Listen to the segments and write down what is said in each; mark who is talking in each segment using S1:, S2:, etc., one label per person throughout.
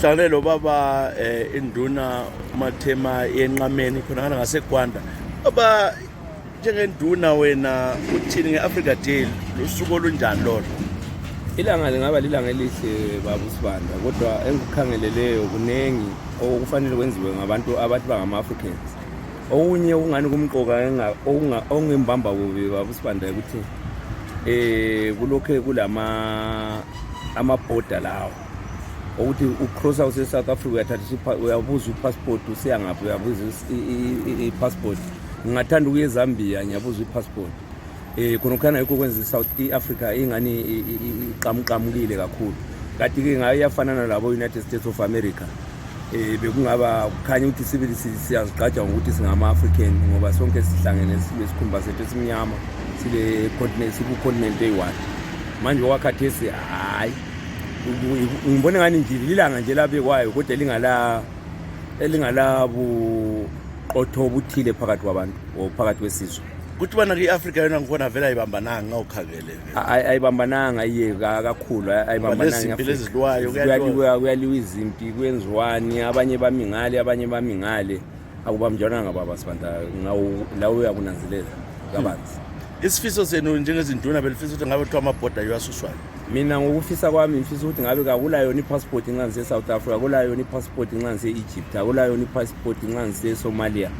S1: Hlalelo baba Induna uMathema yenqameni khona ngaseGwanda baba njengenduna wena uthini ngeAfrica Day lusuku olunjani lolo?
S2: Ilanga lingaba lilanga elihle baba uSibanda kodwa engikukhangeleleyo kunengi okufanele kwenziwe ngabantu abathi bangama-Africans. Okunye ungani kumqoka ongembamba kubi baba uSibanda ukuthi kulokho kulama border lawo ukuthi ucross out eSouth Africa uyabuza passport usiya ngapha uyabuza passport ngingathanda ukuye eZambia ngiyabuza passport khona yikho kwenza iSouth Africa ingani iqhamuqamukile kakhulu kanti ke ngayo yafana nalabo United States of America bekungaba kukhanya ukuthi sibili siyazigqaja ngokuthi singama-African ngoba sonke sihlangene silesikhumba sethu esimnyama sile continent siku-continent eyi-one manje wakhathesi hayi ngibona ngani nje lilanga nje labekwayo kodwa elingala buqotho buthile phakathi kwabantu phakathi kwesizwe
S1: kuthi bana kwi-Africa yona ngikhona vele ayibambananga ngawukhangele
S2: ayibambananga iye kakhulu ayibambananga kuyaliwa izimpi kwenziwani abanye bamingale akubamjwananga baba Sibanda lawo uyakunanzelela kabanzi.
S1: Isifiso senu njengezinduna belifisa ukuthi ngabe kuthiwa amabhoda asuswayo?
S2: Mina ngokufisa kwami ngifisa ukuthi ngabe akulayo passport inqanzi eSouth Africa, akulayo passport inqanzi eEgypt, akulayo passport inqanzi eSomalia.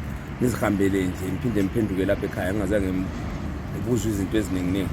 S2: Nizihambele nje ngiphinde ngiphenduke lapha ekhaya ngingazange ngibuze izinto eziningi.